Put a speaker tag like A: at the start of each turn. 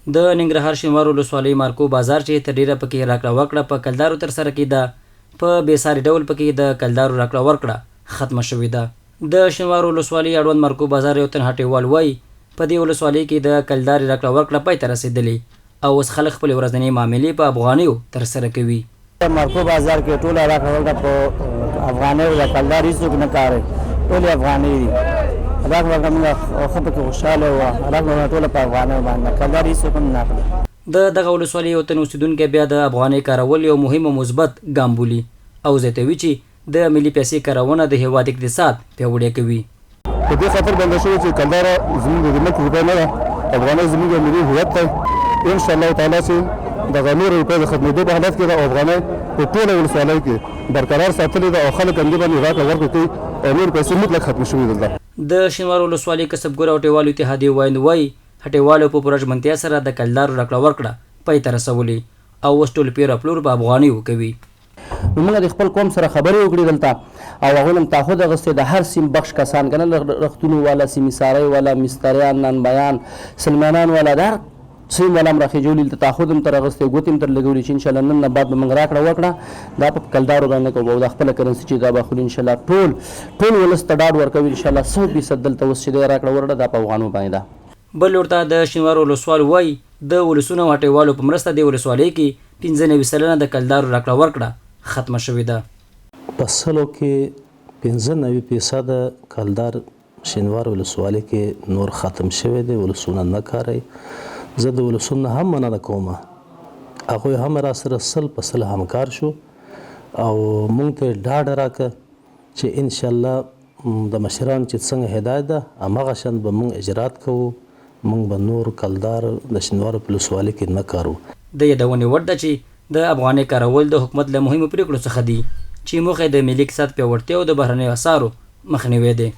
A: د ننګرهار شینوارو ولسوالۍ مارکو بازار چې تر ډېره پکې راکړه ورکړه په کلدارو ترسره کېده، په بې ساري ډول پکې د کلدارو راکړه ورکړه ختمه شوې ده. د شینوارو ولسوالۍ اړوند مارکو بازار یو تن هټیوال وايي، په دې ولسوالۍ کې د کلدارې راکړه ورکړه پای ته رسېدلې او اوس خلک خپلې ورځنۍ معاملې په افغانیو ترسره کوي.
B: مارکو بازار کې ټوله راکړه ورکړه په افغانیو ده، کلدار هیڅوک نه کاروي، ټولې افغانۍ دي. راکړه ورکړه موږ ښه پکې خوشحاله یو، راکړه ورکړه ټوله په افغانیو باندې ده، کلدار هیڅوک هم نه اخلي.
A: د دغه ولسوالۍ یو تن اوسېدونکی بیا د افغانۍ کارول یو مهم او مثبت ګام بولي او زیاتوي چې د ملي پیسې کارونه د هېواد اقتصاد پیاوړی کوي.
C: په دې خاطر بنده شوې چې کلداره زموږ د ملک روپۍ نه ده، افغانۍ زموږ یو ملي هویت دی. ان شاء الله تعالی چې دغه نورې روپۍ د ختمېدو په حالت کې ده او افغانۍ په ټوله ولسوالۍ کې برقرار ساتلې ده او خلک همدې باندې راکړه ورکړه کوي او نورې پیسې مطلق ختمې شوې دلته.
A: د شینوارو ولسوالۍ کسبګرو او هټیوالو اتحادیې ویاند وايي، هټیوالو په پوره ژمنتیا سره د کلدارو راکړه ورکړه پای ته رسولې او اوس ټول پېر او پلور په افغانیو کوي.
B: نو موږ د خپل قوم سره خبرې وکړې دلته او هغوی نه هم تعهد اخیستی، د هر سیم بخش کسان که نه رختونو والا، سیمیسارۍ والا، مستریان، نانبایان، سلمانان والا، د هر سیم والا هم راخېژولي، دلته تعهد هم تر اخیستی، ګوتې هم تر لګولي چې انشاءالله نن نه بعد به موږ راکړه وکړه دا په کلدارو باندې کوو او دا خپله کرنسي چې دا به اخلو انشاءالله ټول ټول ولس ته ډاډ ورکوو انشاءالله 100% دلته اوس چې دی راکړه ورکړه دا په افغانو باندې ده.
A: بل لور ته د شینوارو ولسوال وايي، د ولسونو او هټیوالو په مرسته دې ولسوالۍ کې 95% د کلدارو راکړه ورکړه ختمه شوې ده.
D: په سلو کې 95 فیصده کلدار شینوار ولسوالۍ کې نور ختم شوی دی، ولسونه نه کاروي. زه د ولسونو نه هم مننه کوم، هغوی هم راسره 100% همکار شو او مونږ ته یې ډاډ راکړ چې انشاالله د مشرانو چې څنګه هدایت ده هماغه شان به مونږ اجرات کوو، مونږ به نور کلدار د شینوارو په ولسوالۍ کې نه کارو.
A: د یادونې وړ ده چې د افغانۍ کارول د حکومت له مهمو پرېکړو څخه دي چې موخه یې د ملي اقتصاد پیاوړتیا او د بهرنیو اسعارو مخنیوی دی.